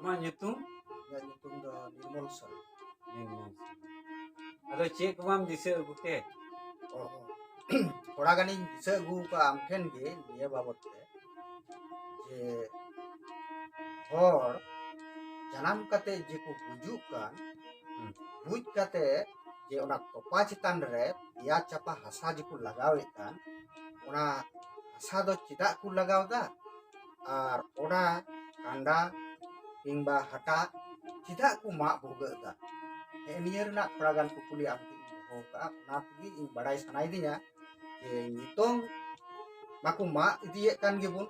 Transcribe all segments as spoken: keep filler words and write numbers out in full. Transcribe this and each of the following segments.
ᱟᱢᱟᱜ ᱧᱩᱛᱩᱢ? ᱤᱧᱟᱹᱜ ᱧᱩᱛᱩᱢ ᱫᱚ ᱱᱤᱨᱢᱚᱞ ᱥᱚᱨᱮᱱ᱾ ᱱᱤᱨᱢᱚᱞ ᱥᱚᱨᱮᱱ᱾ ᱟᱫᱚ ᱪᱮᱫ ᱠᱚ ᱵᱟᱢ ᱫᱤᱥᱟᱹ ᱟᱹᱜᱩ ᱛᱮ? ᱚ, ᱛᱷᱚᱲᱟ ᱜᱟᱱᱤᱧ ᱫᱤᱥᱟᱹ ᱟᱹᱜᱩ ᱟᱠᱟᱫᱼᱟ ᱟᱢ ᱴᱷᱮᱱ ᱜᱮ ᱱᱤᱭᱟᱹ ᱵᱟᱵᱚᱛ ᱛᱮ, ᱡᱮ ᱦᱚᱲ ᱡᱟᱱᱟᱢ ᱠᱟᱛᱮ ᱡᱮ ᱠᱚ ᱜᱩᱡᱩᱜ ᱠᱟᱱ, ᱦᱩᱸ᱾ ᱜᱩᱡ ᱠᱟᱛᱮ ᱡᱮ ᱚᱱᱟ ᱛᱚᱯᱟ ᱪᱮᱛᱟᱱ ᱨᱮ ᱯᱮᱭᱟ ᱪᱟᱯᱟ ᱦᱟᱥᱟ ᱡᱮ ᱠᱚ ᱞᱟᱜᱟᱣᱮᱫ ᱠᱟᱱ, ᱚᱱᱟ ᱦᱟᱥᱟ ᱫᱚ ᱪᱮᱫᱟᱜ ᱠᱚ ᱞᱟᱜᱟᱣ ᱮᱫᱟ? ᱟᱨ ᱚᱱᱟ ᱠᱟᱸᱰᱟ ᱠᱤᱝᱵᱟ ᱦᱟᱴᱟᱜ ᱪᱮᱫᱟᱜ ᱠᱚ ᱢᱟᱜ ᱵᱷᱩᱜᱟᱹᱜ ᱮᱫᱟ? ᱦᱮᱸ, ᱱᱤᱭᱟᱹ ᱨᱮᱱᱟᱜ ᱛᱷᱚᱲᱟ ᱜᱟᱱ ᱠᱩᱠᱞᱤ ᱟᱢ ᱴᱷᱮᱱ ᱤᱧ ᱫᱚᱦᱚ ᱟᱠᱟᱫᱼᱟ, ᱚᱱᱟ ᱛᱮᱜᱮ ᱤᱧ ᱵᱟᱲᱟᱭ ᱥᱟᱱᱟᱭᱮᱫᱤᱧᱟ ᱡᱮ ᱱᱤᱛᱚᱝ ᱢᱟᱠᱚ ᱢᱟᱜ ᱤᱫᱤᱭᱮᱫ ᱠᱟᱱ ᱜᱮᱵᱚᱱ,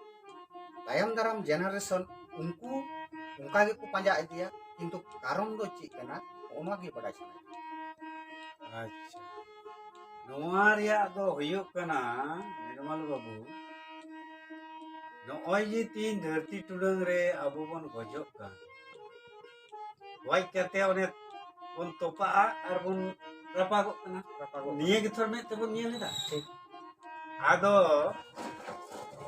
ᱛᱟᱭᱚᱢ ᱫᱟᱨᱟᱢ ᱡᱮᱱᱟᱨᱮᱥᱚᱱ ᱩᱱᱠᱩ ᱚᱱᱠᱟ ᱜᱮᱠᱚ ᱯᱟᱸᱡᱟ ᱤᱫᱤᱭᱟ, ᱠᱤᱱᱛᱩ ᱠᱟᱨᱚᱱ ᱫᱚ ᱪᱮᱫ ᱠᱟᱱᱟ, ᱱᱚᱜᱼᱚ ᱱᱚᱣᱟ ᱜᱮ ᱵᱟᱲᱟᱭ ᱥᱟᱱᱟᱭᱮᱫᱤᱧᱟ᱾ ᱟᱪᱪᱷᱟ, ᱱᱚᱣᱟ ᱨᱮᱭᱟᱜ ᱫᱚ ᱦᱩᱭᱩᱜ ᱠᱟᱱᱟ, ᱱᱤᱨᱢᱚᱞ ᱵᱟᱹᱵᱩ, ᱱᱚᱜᱼᱚᱭ ᱡᱮ ᱛᱤᱦᱤᱧ ᱫᱷᱟᱹᱨᱛᱤ ᱴᱩᱰᱟᱹᱝ ᱨᱮ ᱟᱵᱚ ᱵᱚᱱ ᱜᱚᱡᱚᱜ ᱠᱟᱱ, ᱜᱚᱡ ᱠᱟᱛᱮ ᱚᱱᱮ ᱵᱚᱱ ᱛᱚᱯᱟᱜᱼᱟ ᱟᱨ ᱵᱚᱱ ᱨᱟᱯᱟᱜᱚᱜ ᱠᱟᱱᱟ᱾ ᱨᱟᱯᱟᱜᱚᱜ ᱱᱤᱭᱟᱹ ᱜᱮ ᱛᱷᱚᱨ ᱢᱮᱫ ᱛᱮᱵᱚᱱ ᱧᱮᱞ ᱮᱫᱟ᱾ ᱴᱷᱤᱠ᱾ ᱟᱫᱚ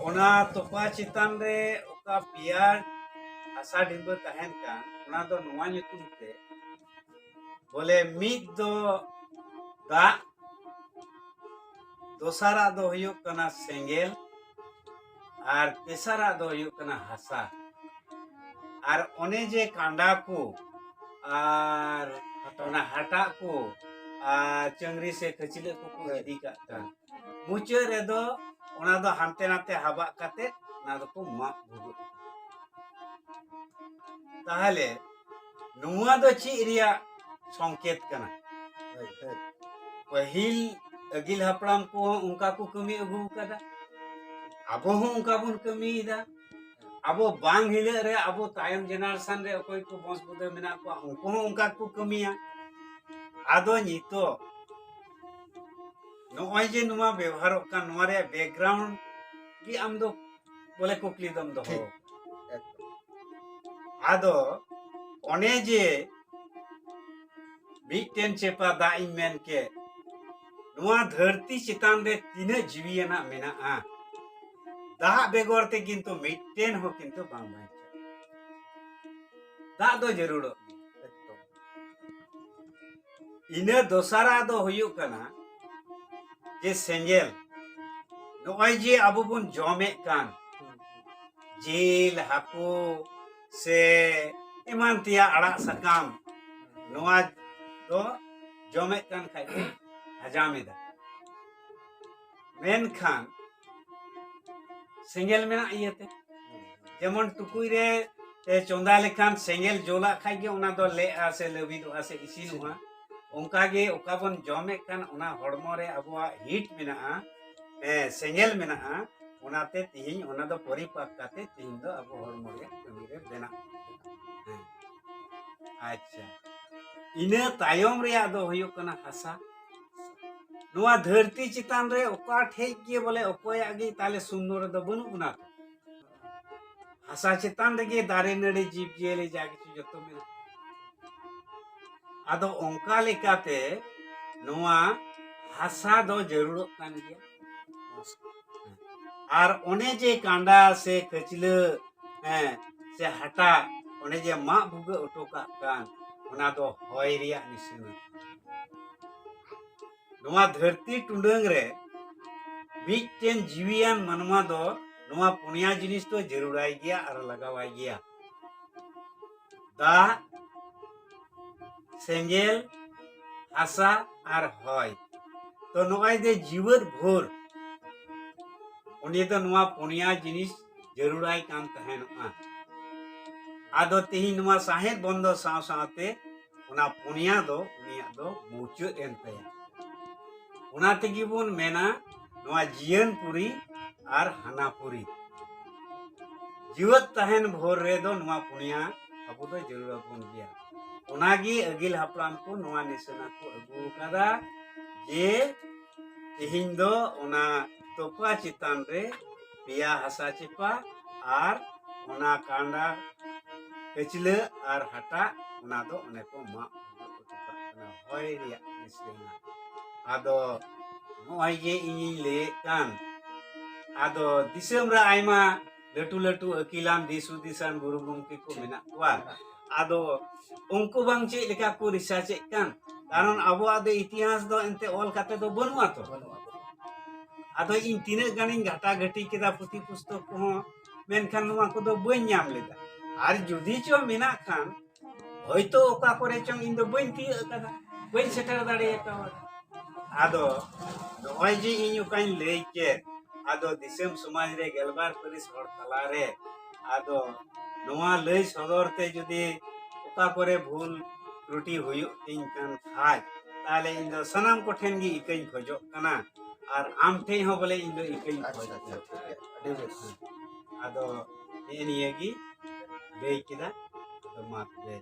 ᱚᱱᱟ ᱛᱚᱯᱟ ᱪᱮᱛᱟᱱ ᱨᱮ ᱚᱠᱟ ᱯᱮᱭᱟ ᱦᱟᱥᱟ ᱰᱤᱸᱵᱟᱹ ᱛᱟᱦᱮᱱ ᱠᱟᱱ, ᱚᱱᱟ ᱫᱚ ᱱᱚᱣᱟ ᱧᱩᱛᱩᱢ ᱛᱮ, ᱵᱚᱞᱮ ᱢᱤᱫ ᱫᱚ ᱫᱟᱜ, ᱫᱚᱥᱟᱨᱟᱜ ᱫᱚ ᱦᱩᱭᱩᱜ ᱠᱟᱱᱟ ᱥᱮᱸᱜᱮᱞ, ᱟᱨ ᱛᱮᱥᱟᱨᱟᱜ ᱫᱚ ᱦᱩᱭᱩᱜ ᱠᱟᱱᱟ ᱦᱟᱥᱟ᱾ ᱟᱨ ᱚᱱᱮ ᱡᱮ ᱠᱟᱸᱰᱟ ᱠᱚ ᱟᱨ ᱚᱱᱟ ᱦᱟᱴᱟᱜ ᱠᱚ ᱟᱨ ᱪᱟᱹᱝᱨᱤ ᱥᱮ ᱠᱷᱟᱹᱪᱞᱟᱹᱜ ᱠᱚᱠᱚ ᱤᱫᱤ ᱠᱟᱜ ᱠᱟᱱ, ᱢᱩᱪᱟᱹᱫ ᱨᱮᱫᱚ ᱚᱱᱟ ᱫᱚ ᱦᱟᱱᱛᱮ ᱱᱟᱛᱮ ᱦᱟᱵᱟᱜ ᱠᱟᱛᱮ ᱚᱱᱟ ᱫᱚᱠᱚ ᱢᱟᱜ ᱵᱷᱩᱜᱟᱹᱜ᱾ ᱛᱟᱦᱚᱞᱮ ᱱᱚᱣᱟ ᱫᱚ ᱪᱮᱫ ᱨᱮᱭᱟᱜ ᱥᱚᱝᱠᱮᱛ ᱠᱟᱱᱟ? ᱦᱳᱭ, ᱦᱳᱭ᱾ ᱯᱟᱹᱦᱤᱞ ᱟᱹᱜᱤᱞ ᱦᱟᱯᱲᱟᱢ ᱠᱚᱦᱚᱸ ᱚᱱᱠᱟ ᱠᱚ ᱠᱟᱹᱢᱤ ᱟᱹᱜᱩ ᱟᱠᱟᱫᱟ, ᱟᱵᱚ ᱦᱚᱸ ᱚᱱᱠᱟ ᱵᱚᱱ ᱠᱟᱹᱢᱤᱭᱮᱫᱟ᱾ ᱟᱵᱚ ᱵᱟᱝ ᱦᱤᱞᱟᱹᱜ ᱨᱮ ᱟᱵᱚ ᱛᱟᱭᱚᱢ ᱡᱮᱱᱟᱨᱮᱥᱚᱱ ᱨᱮ ᱚᱠᱚᱭ ᱠᱚ ᱵᱚᱝᱥ ᱵᱩᱫᱷᱟᱹ ᱢᱮᱱᱟᱜ ᱠᱚᱣᱟ, ᱩᱱᱠᱩ ᱦᱚᱸ ᱚᱱᱠᱟ ᱠᱚ ᱠᱟᱹᱢᱤᱭᱟ᱾ ᱟᱫᱚ ᱱᱤᱛᱚᱜ ᱱᱚᱜᱼᱚᱭ ᱡᱮ ᱱᱚᱣᱟ ᱵᱮᱣᱦᱟᱨᱚᱜ ᱠᱟᱱ, ᱱᱚᱣᱟ ᱨᱮᱭᱟᱜ ᱵᱮᱠᱜᱨᱟᱣᱩᱱᱰ ᱜᱮ ᱟᱢ ᱫᱚ ᱵᱚᱞᱮ ᱠᱩᱠᱞᱤ ᱫᱚᱢ ᱫᱚᱦᱚ᱾ ᱴᱷᱤᱠ᱾ ᱮᱠᱫᱚᱢ᱾ ᱟᱫᱚ ᱚᱱᱮ ᱡᱮ ᱢᱤᱫᱴᱮᱱ ᱪᱮᱯᱟ ᱫᱟᱜ ᱤᱧ ᱢᱮᱱ ᱠᱮᱫ, ᱱᱚᱣᱟ ᱫᱷᱟᱹᱨᱛᱤ ᱪᱮᱛᱟᱱ ᱨᱮ ᱛᱤᱱᱟᱹᱜ ᱡᱤᱣᱤᱭᱟᱱᱟᱜ ᱢᱮᱱᱟᱜᱼᱟ, ᱫᱟᱜ ᱵᱮᱜᱚᱨ ᱛᱮ ᱠᱤᱱᱛᱩ ᱢᱤᱫᱴᱮᱱ ᱦᱚᱸ ᱠᱤᱱᱛᱩ ᱵᱟᱝ ᱵᱟᱧᱪᱟᱜᱼᱟ᱾ ᱫᱟᱜ ᱫᱚ ᱡᱟᱹᱨᱩᱲᱚᱜ ᱜᱮᱭᱟ᱾ ᱮᱠᱫᱚᱢ᱾ ᱤᱱᱟᱹ ᱫᱚᱥᱟᱨᱟᱜ ᱫᱚ ᱦᱩᱭᱩᱜ ᱠᱟᱱᱟ ᱡᱮ ᱥᱮᱸᱜᱮᱞ, ᱱᱚᱜᱼᱚᱭ ᱡᱮ ᱟᱵᱚ ᱵᱚᱱ ᱡᱚᱢᱮᱫ ᱠᱟᱱ ᱡᱤᱞ, ᱦᱟᱹᱠᱩ ᱥᱮ ᱮᱢᱟᱱ ᱛᱮᱭᱟᱜ ᱟᱲᱟᱜ ᱥᱟᱠᱟᱢ, ᱱᱚᱣᱟ ᱫᱚ ᱡᱚᱢᱮᱫ ᱠᱟᱱ ᱠᱷᱟᱡ ᱵᱚᱱ ᱦᱟᱡᱟᱢ ᱮᱫᱟ, ᱢᱮᱱᱠᱷᱟᱱ ᱥᱮᱸᱜᱮᱞ ᱢᱮᱱᱟᱜ ᱤᱭᱟᱹᱛᱮ, ᱡᱮᱢᱚᱱ ᱴᱩᱠᱩᱡ ᱨᱮ ᱮ, ᱪᱚᱸᱫᱟ ᱞᱮᱠᱷᱟᱱ ᱥᱮᱸᱜᱮᱞ ᱡᱩᱞᱟᱜ ᱠᱷᱟᱡ ᱜᱮ ᱚᱱᱟ ᱫᱚ ᱞᱮᱜᱼᱟ ᱥᱮ ᱞᱟᱹᱵᱤᱫᱚᱜᱼᱟ ᱥᱮ ᱤᱥᱤᱱᱚᱜᱼᱟ᱾ ᱚᱱᱠᱟ ᱜᱮ ᱚᱠᱟ ᱵᱚᱱ ᱡᱚᱢᱮᱫ ᱠᱟᱱ ᱚᱱᱟ ᱦᱚᱲᱢᱚ ᱨᱮ ᱟᱵᱚᱣᱟᱜ heat ᱢᱮᱱᱟᱜᱼᱟ, ᱮ, ᱥᱮᱸᱜᱮᱞ ᱢᱮᱱᱟᱜᱼᱟ, ᱚᱱᱟᱛᱮ ᱛᱤᱦᱤᱧ ᱚᱱᱟ ᱫᱚ ᱯᱚᱨᱤᱯᱟᱠ ᱠᱟᱛᱮ ᱛᱤᱦᱤᱧ ᱫᱚ ᱟᱵᱚ ᱦᱚᱲᱢᱚ ᱨᱮᱭᱟᱜ ᱠᱟᱹᱢᱤ ᱨᱮ ᱵᱮᱱᱟᱜ ᱠᱟᱱᱟ᱾ ᱦᱮᱸ᱾ ᱟᱪᱪᱷᱟ, ᱤᱱᱟᱹ ᱛᱟᱭᱚᱢ ᱨᱮᱭᱟᱜ ᱫᱚ ᱦᱩᱭᱩᱜ ᱠᱟᱱᱟ ᱦᱟᱥᱟ᱾ ᱱᱚᱣᱟ ᱫᱷᱟᱹᱨᱛᱤ ᱪᱮᱛᱟᱱ ᱨᱮ ᱚᱠᱟ ᱴᱷᱮᱡ ᱜᱮ ᱵᱚᱞᱮ ᱚᱠᱚᱭᱟᱜ ᱜᱮ ᱛᱟᱦᱞᱮ ᱥᱩᱱᱱᱚ ᱨᱮᱫᱚ ᱵᱟᱹᱱᱩᱜ ᱵᱚᱱᱟ ᱛᱚ᱾ ᱦᱟᱥᱟ ᱪᱮᱛᱟᱱ ᱨᱮᱜᱮ ᱫᱟᱨᱮ ᱱᱟᱹᱲᱤ ᱡᱤᱵᱽ ᱡᱤᱭᱟᱹᱞᱤ ᱡᱟ ᱠᱤᱪᱷᱩ ᱡᱚᱛᱚ ᱢᱮᱱᱟᱜᱼᱟ᱾ ᱟᱫᱚ ᱚᱱᱠᱟ ᱞᱮᱠᱟᱛᱮ ᱱᱚᱣᱟ ᱦᱟᱥᱟ ᱫᱚ ᱡᱟᱹᱨᱩᱲᱚᱜ ᱠᱟᱱ ᱜᱮᱭᱟ᱾ ᱟᱨ ᱚᱱᱮ ᱡᱮ ᱠᱟᱸᱰᱟ ᱥᱮ ᱠᱷᱟᱹᱪᱞᱟᱹ, ᱦᱮᱸ, ᱥᱮ ᱦᱟᱴᱟᱜ, ᱚᱱᱮ ᱡᱮ ᱢᱟᱜ ᱵᱷᱩᱜᱟᱹᱜ ᱦᱚᱴᱚ ᱠᱟᱜ ᱠᱟᱱ, ᱚᱱᱟ ᱫᱚ ᱦᱚᱭ ᱨᱮᱭᱟᱜ ᱱᱤᱥᱟᱹᱱᱟ᱾ ᱱᱚᱣᱟ ᱫᱷᱟᱹᱨᱛᱤ ᱴᱩᱰᱟᱹᱝ ᱨᱮ ᱢᱤᱫᱴᱮᱱ ᱡᱤᱣᱤᱭᱟᱱ ᱢᱟᱱᱣᱟ ᱫᱚ ᱱᱚᱣᱟ ᱯᱩᱱᱭᱟ ᱡᱤᱱᱤᱥ ᱫᱚ ᱡᱟᱹᱨᱩᱲᱟᱭ ᱜᱮᱭᱟ ᱟᱨ ᱞᱟᱜᱟᱣᱟᱭ ᱜᱮᱭᱟ᱾ ᱫᱟᱜ, ᱥᱮᱸᱜᱮᱞ, ᱦᱟᱥᱟ ᱟᱨ ᱦᱚᱭ᱾ ᱛᱚ ᱱᱚᱜᱼᱚᱭ ᱡᱮ ᱡᱤᱣᱮᱫ ᱵᱷᱳᱨ, ᱩᱱᱤ ᱫᱚ ᱱᱚᱣᱟ ᱯᱩᱱᱭᱟ ᱡᱤᱱᱤᱥ ᱡᱟᱹᱨᱩᱲᱟᱭ ᱠᱟᱱ ᱛᱟᱦᱮᱱᱚᱜᱼᱟ᱾ ᱟᱫᱚ ᱛᱮᱦᱮᱧ ᱱᱚᱣᱟ ᱥᱟᱦᱮᱫ ᱵᱚᱱᱫᱚ ᱥᱟᱶ ᱥᱟᱶᱛᱮ ᱚᱱᱟ ᱯᱩᱱᱭᱟ ᱫᱚ ᱩᱱᱤᱭᱟᱜ ᱫᱚ ᱢᱩᱪᱟᱹᱫ ᱮᱱ ᱛᱟᱭᱟ᱾ ᱚᱱᱟ ᱛᱮᱜᱮ ᱵᱚᱱ ᱢᱮᱱᱟ ᱱᱚᱣᱟ ᱡᱤᱭᱚᱱ ᱯᱩᱨᱤ ᱟᱨ ᱦᱟᱱᱟ ᱯᱩᱨᱤ᱾ ᱡᱤᱣᱮᱫ ᱛᱟᱦᱮᱱ ᱵᱷᱳᱨ ᱨᱮᱫᱚ ᱱᱚᱣᱟ ᱯᱩᱱᱭᱟ ᱟᱵᱚ ᱫᱚ ᱡᱟᱹᱨᱩᱲ ᱟᱵᱚᱱ ᱜᱮᱭᱟ᱾ ᱚᱱᱟᱜᱮ ᱟᱹᱜᱤᱞ ᱦᱟᱯᱲᱟᱢ ᱠᱚ ᱱᱚᱣᱟ ᱱᱤᱥᱟᱹᱱᱟ ᱠᱚ ᱟᱹᱜᱩ ᱟᱠᱟᱫᱟ ᱡᱮ ᱛᱮᱦᱮᱧ ᱫᱚ ᱚᱱᱟ ᱛᱚᱯᱟ ᱪᱮᱛᱟᱱ ᱨᱮ ᱯᱮᱭᱟ ᱦᱟᱥᱟ ᱪᱮᱯᱟ ᱟᱨ ᱚᱱᱟ ᱠᱟᱸᱰᱟ, ᱠᱟᱹᱪᱞᱟᱹ ᱟᱨ ᱦᱟᱴᱟᱜ, ᱚᱱᱟ ᱫᱚ ᱚᱱᱮ ᱠᱚ ᱢᱟᱜ ᱦᱚᱴᱚ ᱠᱟᱜ ᱠᱟᱱᱟ, ᱦᱚᱭ ᱨᱮᱭᱟᱜ ᱱᱤᱥᱟᱹᱱᱟ᱾ ᱟᱫᱚ ᱱᱚᱜᱼᱚᱭ ᱡᱮ ᱤᱧᱤᱧ ᱞᱟᱹᱭᱮᱫ ᱠᱟᱱ, ᱟᱫᱚ ᱫᱤᱥᱚᱢ ᱨᱮ ᱟᱭᱢᱟ ᱞᱟᱹᱴᱩ ᱞᱟᱹᱴᱩ ᱟᱹᱠᱤᱞᱟᱱ ᱫᱤᱥ ᱦᱩᱫᱤᱥᱟᱱ ᱜᱩᱨᱩ ᱜᱚᱢᱠᱮ ᱠᱚ ᱢᱮᱱᱟᱜ ᱠᱚᱣᱟ᱾ ᱟᱫᱚ ᱩᱱᱠᱩ ᱵᱟᱝ ᱪᱮᱫ ᱞᱮᱠᱟ ᱠᱚ ᱨᱤᱥᱟᱨᱪ ᱮᱫ ᱠᱟᱱ, ᱠᱟᱨᱚᱱ ᱟᱵᱚᱣᱟᱜ ᱫᱚ ᱤᱛᱤᱦᱟᱥ ᱫᱚ ᱮᱱᱛᱮ ᱚᱞ ᱠᱟᱛᱮ ᱫᱚ ᱵᱟᱹᱱᱩᱜᱼᱟ ᱛᱚ᱾ ᱟᱫᱚ ᱤᱧ ᱛᱤᱱᱟᱹᱜ ᱜᱟᱱᱤᱧ ᱜᱷᱟᱴᱟ ᱜᱷᱟᱹᱴᱤ ᱠᱮᱫᱟ ᱯᱩᱛᱷᱤ ᱯᱩᱥᱛᱚᱠ ᱠᱚᱦᱚᱸ, ᱢᱮᱱᱠᱷᱟᱱ ᱱᱚᱣᱟ ᱠᱚᱫᱚ ᱵᱟᱹᱧ ᱧᱟᱢ ᱞᱮᱫᱟ᱾ ᱟᱨ ᱡᱩᱫᱤ ᱪᱚ ᱢᱮᱱᱟᱜ ᱠᱷᱟᱱ, ᱦᱚᱭᱛᱳ ᱚᱠᱟ ᱠᱚᱨᱮ ᱪᱚᱝ ᱤᱧ ᱫᱚ ᱵᱟᱹᱧ ᱛᱤᱭᱟᱹᱜ ᱟᱠᱟᱫᱟ, ᱵᱟᱹᱧ ᱥᱮᱴᱮᱨ ᱫᱟᱲᱮ ᱟᱠᱟᱣᱟᱫᱟ᱾ ᱟᱫᱚ ᱱᱚᱜᱼᱚᱭ ᱡᱮ ᱤᱧ ᱚᱠᱟᱧ ᱞᱟᱹᱭ ᱠᱮᱫ, ᱟᱫᱚ ᱫᱤᱥᱚᱢ ᱥᱚᱢᱟᱡᱽ ᱨᱮ ᱜᱮᱞᱵᱟᱨ ᱯᱟᱹᱨᱤᱥ ᱦᱚᱲ ᱛᱟᱞᱟᱨᱮ, ᱟᱫᱚ ᱱᱚᱣᱟ ᱞᱟᱹᱭ ᱥᱚᱫᱚᱨ ᱛᱮ ᱡᱩᱫᱤ ᱚᱠᱟ ᱠᱚᱨᱮ ᱵᱷᱩᱞ ᱛᱨᱩᱴᱤ ᱦᱩᱭᱩᱜ ᱛᱤᱧ ᱠᱟᱱ ᱠᱷᱟᱡ, ᱛᱟᱦᱞᱮ ᱤᱧ ᱫᱚ ᱥᱟᱱᱟᱢ ᱠᱚᱴᱷᱮᱱ ᱜᱮ ᱤᱠᱟᱹᱧ ᱠᱷᱚᱡᱚᱜ ᱠᱟᱱᱟ, ᱟᱨ ᱟᱢ ᱴᱷᱮᱱ ᱦᱚᱸ ᱵᱚᱞᱮ ᱤᱧ ᱫᱚ ᱤᱠᱟᱹᱧ ᱟᱪᱪᱷᱟ, ᱠᱷᱚᱡᱚᱜ ᱟᱪᱪᱷᱟ, ᱠᱟᱱᱟ᱾ ᱴᱷᱤᱠ ᱜᱮᱭᱟ, ᱟᱹᱰᱤ ᱵᱮᱥ᱾ ᱟᱫᱚ ᱱᱮᱜᱼᱮ ᱱᱤᱭᱟᱹ ᱜᱮ ᱞᱟᱹᱭ ᱠᱮᱫᱟ᱾ ᱟᱫᱚ ᱢᱟ ᱛᱚᱵᱮ᱾